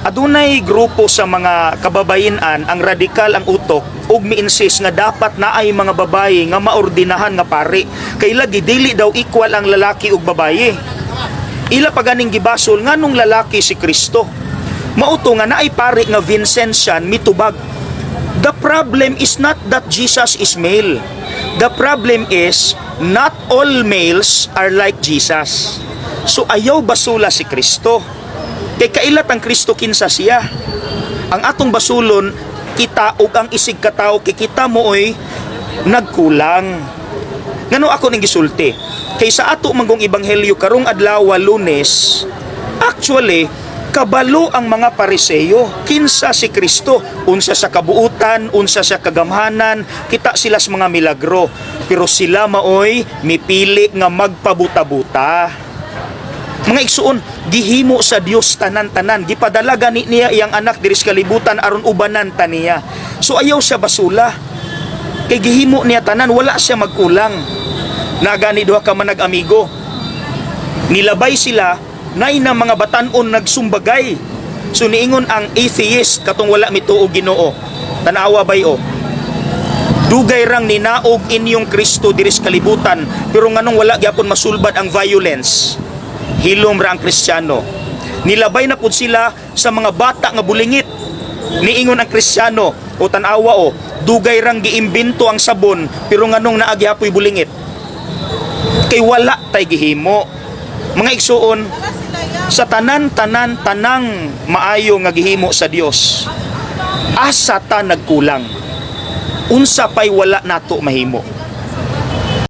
Adunay grupo sa mga kababayen-an ang radikal ang utok ug mi-insist nga dapat naay mga babaye nga maordinahan nga pari kay lagi dili daw equal ang lalaki ug babaye. Ila pa ganing gibasol nganong lalaki si Kristo. Mao to nga naay pari nga Vincentian mitubag. The problem is not that Jesus is male. The problem is not all males are like Jesus. So ayaw basula si Kristo. Kay kailat ang Kristo kinsa siya. Ang atong basulon kita ug ang isig katawo kay kita mooy nagkulang. Ngano ako ning gisulti? Kay sa ato manggong ebanghelyo karong adlaw, Lunes, actually kabalo ang mga Pariseyo kinsa si Kristo, unsa sa kabuutan, unsa sa kagamhanan, kita sila sa mga milagro, pero sila maoy mipili nga magpabuta-buta. Mga igsuon, gihimo sa Dios tanan-tanan. Gipadala gani niya iyang anak diri sa kalibutan aron ubanan ta niya. So ayaw siya basula. Kay gihimo niya tanan, wala siya magkulang. Nagani duha ka man nag-amigo. Nilabay sila, nay na mga batanon nagsumbagay. So niingon ang atheist, katong wala mituo Ginoo. Tanawa bay o. Dugay rang ninaog inyong Kristo diri sa kalibutan, pero nganong wala gyapon masulbad ang violence? Hilom ra ang Kristiyano. Nilabay na pud sila sa mga bata nga bulingit. Niingon ang Kristiyano, o tan-awa o, dugay rang giimbento ang sabon, pero nganong naa gihapoy bulingit? Kay wala tay gihimo. Mga igsuon, sa tanan-tanan tanang maayo nga gihimo sa Dios, asa ta nagkulang? Unsa pay wala nato mahimo?